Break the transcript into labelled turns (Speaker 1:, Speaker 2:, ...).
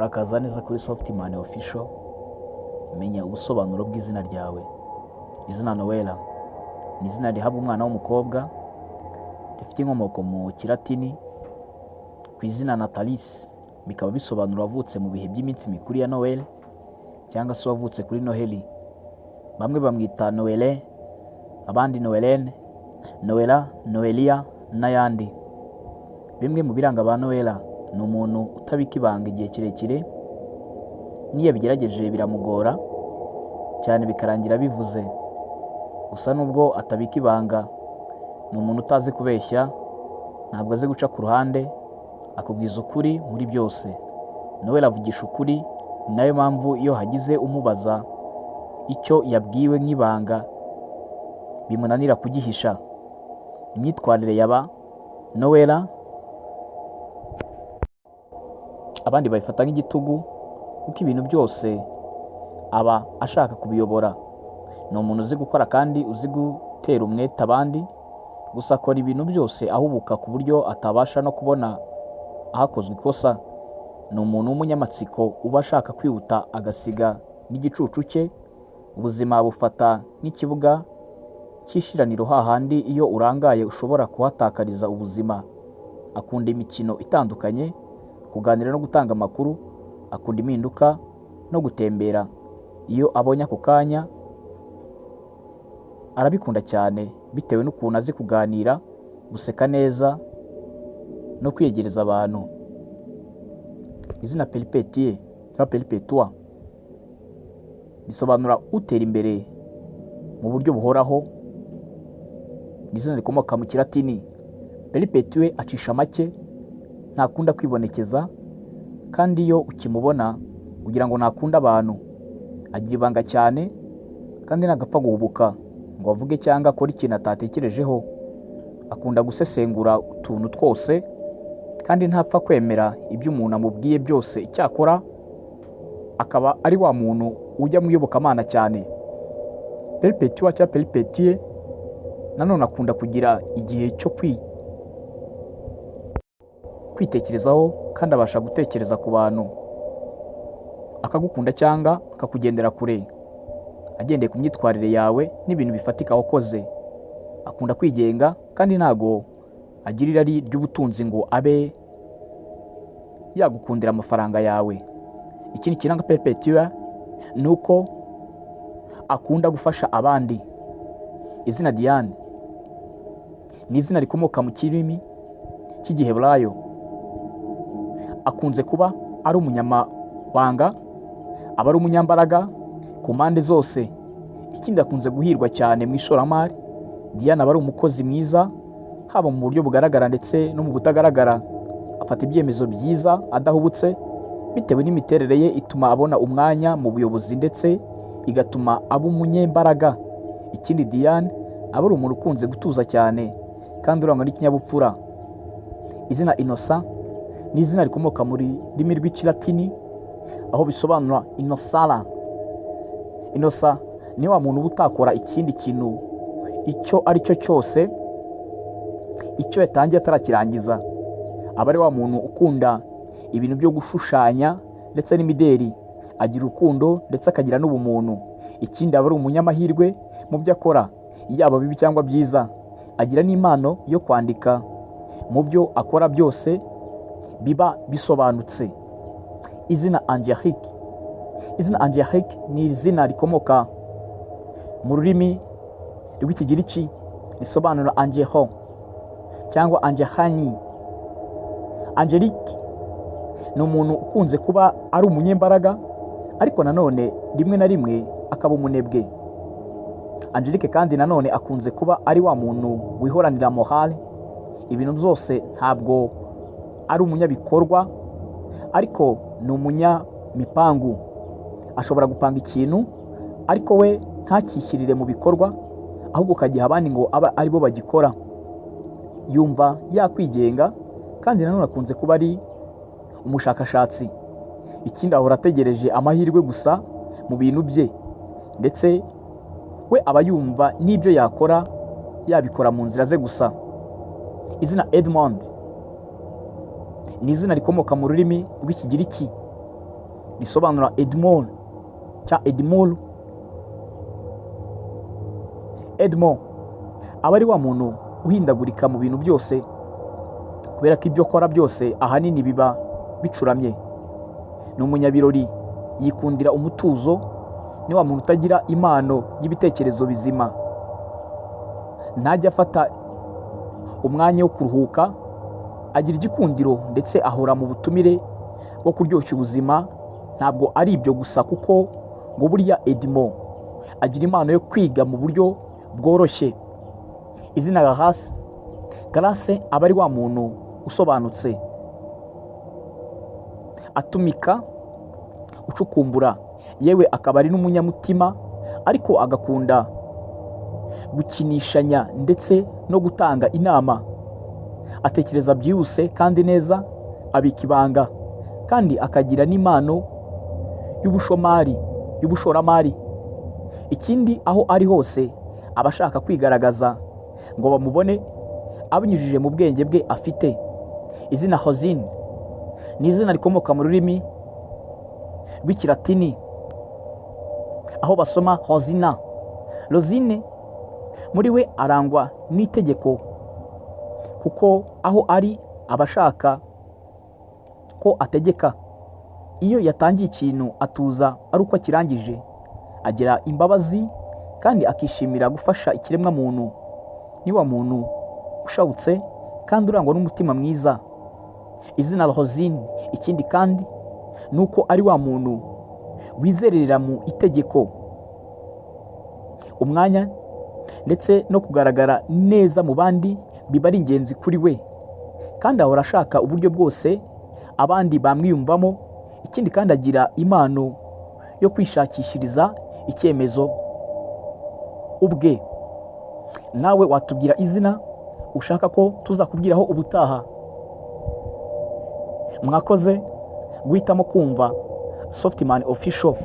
Speaker 1: Murakaza neza kuri Softman Official, menya ubusobanuro bw'izina ryawe. Izina Noella ni izina rihabwa umwana w'umukobwa, rifite inkomoko mu Kilatini ku izina Natalis, bikaba bisobanura uwavutse mu bihe by'iminsi mikuru ya Noel cyangwa se uwavutse kuri Noheli. Bamwe bamwita Noelle, abandi Noelene, Noella, Noelia n'ayandi. Bimwe mu biranga ba Noella ni umuntu utabika ibanga igihe kirekire, n'iyo abigerageje biramugora cyane bikarangira abivuze. Gusa nubwo atabika ibanga, ni umuntu utazi kubeshya, ntabwo azi guca ku ruhande, akubwiza ukuri muri byose. Noella avugisha ukuri, ni nayo mpamvu iyo hagize umubaza icyo yabwiwe nk'ibanga bimunanira kugihisha. Imyitwarire ya ba Noella abandi bayifata nk'igitugu kuko ibintu byose aba ashaka kubiyobora. Ni umuntu uzi gukora kandi uzi gutera umwete abandi, gusa akora ibintu byose ahubuka ku buryo atabasha no kubona ahakozwe ikosa. Ni umuntu w'umunyamatsiko uba ashaka kwihuta agasiga n'igicucu cye, ubuzima abufata nk'ikibuga cy'ishiraniro hahandi iyo urangaye ushobora kuhatakariza ubuzima. Akunda imikino itandukanye, kuganira no gutanga amakuru, akunda impinduka no gutembera. Iyo abonye ako kanya arabikunda cyane bitewe n'ukuntu azi kuganira, guseka neza no kwiyegereza abantu. Izina Perpétue cyangwa Perpetua bisobanura utera imbere mu buryo buhoraho, ni izina rikomoka mu Kilatini. Perpétue acisha make, ntakunda kwibonekeza kandi iyo ukimubona ugira ngo ntakunda abantu. Agira ibanga cyane kandi ntabwo apfa guhubuka ngo avuge cyangwa akore ikintu atatekerejeho. Akunda gusesengura utuntu twose kandi ntapfa kwemera ibyo umuntu amubwiye byose. Icyakora akaba ari wa muntu ujya mu iyobokamana cyane. Perpetua cyangwa Perpétue nanone akunda kugira igihe cyo kwitekerezaho kandi abasha gutekereza ku bantu, akagukunda cyangwa akakugendera kure agendeye ku myitwarire yawe n'ibintu bifatika wakoze. Akunda kwigenga kandi ntago agira irari ry'ubutunzi ngo abe yagukundira amafaranga yawe. Ikindi kiranga Perpetua ni uko akunda gufasha abandi. Izina Diane ni izina rikomoka mu kirimi cy'Igiheburayo. Akunze kuba ari umunyamabanga, aba ari umunyambaraga ku mpande zose. Ikindi, akunze guhirwa cyane mu ishoramari. Diane aba ari umukozi mwiza haba mu buryo bugaragara ndetse no mu butagaragara. Afata ibyemezo byiza adahubutse, bitewe n'imiterere ye ituma abona umwanya mu buyobozi ndetse igatuma aba umunyembaraga. Ikindi, Diane aba ari umuntu ukunze gutuza cyane kandi urangwa n'ikinyabupfura. Izina Innocent ni izina rikomoka mu rurimi rw'Ikilatini, aho bisobanura innocere. Innocent ni wa muntu uba utakora ikindi kintu icyo ari cyo cyose icyo yatangiye atarakirangiza. Aba ari wa muntu ukunda ibintu byo gushushanya ndetse n'imideri, agira urukundo ndetse akagira n'ubumuntu. Ikindi, aba ari umunyamahirwe mu byo akora, yaba bibi cyangwa byiza. Agira n'impano yo kwandika, mu byo akora byose biba bisobanutse. Izina Angelique. Izina Angelique ni izina rikomoka mu rurimi rw'Ikigiriki, risobanura angelo cyangwa angelani. Angelique ni umuntu ukunze kuba ari umunyembaraga, ariko nanone rimwe na rimwe akaba umunebwe. Angelique kandi nanone akunze kuba ari wa muntu wihoranira morale ibintu byose. Ntabwo ari umunyabikorwa, ariko ni umunyamipangu. Ashobora gupanga ikintu ariko we ntakishyirire mu bikorwa, ahubwo ukagiha abandi ngo abe aribo bagikora. Yumva yakwigenga kandi nanone akunze kuba ari umushakashatsi. Ikindi, ahora ategereje amahirwe gusa mu bintu bye, ndetse we aba yumva n'ibyo yakora yabikora mu nzira ze gusa. Izina Edmond ni izina rikomoka mu rurimi rw'Ikigiriki. Risobanura Edmond cyangwa Edmond. Edmond aba ari wa muntu uhindagurika mu bintu byose, kubera ko ibyo akora byose ahanini biba bicuramye. Ni umunyabirori, yikundira umutuzo, ni wa muntu utagira impano y'ibitekerezo bizima, ntajya afata umwanya wo kuruhuka, agira igikundiro ndetse ahora mu butumire bwo kuryoshya ubuzima. Ntabwo ari ibyo gusa, kuko ngo buriya Edmond agira impano yo kwiga mu buryo bworoshye. Izina Grace. Grace aba ari wa muntu usobanutse, atumika, ucukumbura, yewe akaba ari n'umunyamutima, ariko agakunda gukinishanya ndetse no gutanga inama. Atekereza byihuse kandi neza, abika ibanga kandi akagira n'impano y'ubushoramari. Ikindi, aho ari hose aba ashaka kwigaragaza ngo bamubone abinyujije mu bwenge bwe afite. Izina Hozine ni izina rikomoka mu rurimi rw'Ikilatini, aho basoma Hozina. Rosine muri we arangwa n'itegeko, kuko aho ari aba ashaka ko ategeka. Iyo yatangiye ikintu atuza ari uko akirangije. Agira imbabazi kandi akishimira gufasha ikiremwamuntu. Ni wa muntu ushabutse kandi urangwa n'umutima mwiza. Izina Rosine, ikindi kandi ni uko ari wa muntu wizerera mu itegeko, umwanya ndetse no kugaragara neza mu bandi biba ari ingenzi kuri we, kandi ahora ashaka uburyo bwose abandi bamwiyumvamo. Ikindi kandi, agira impano yo kwishakishiriza icyemezo ubwe. Nawe watubwira izina ushaka ko tuzakubwiraho ubutaha. Mwakoze guhitamo kumva Softman Official.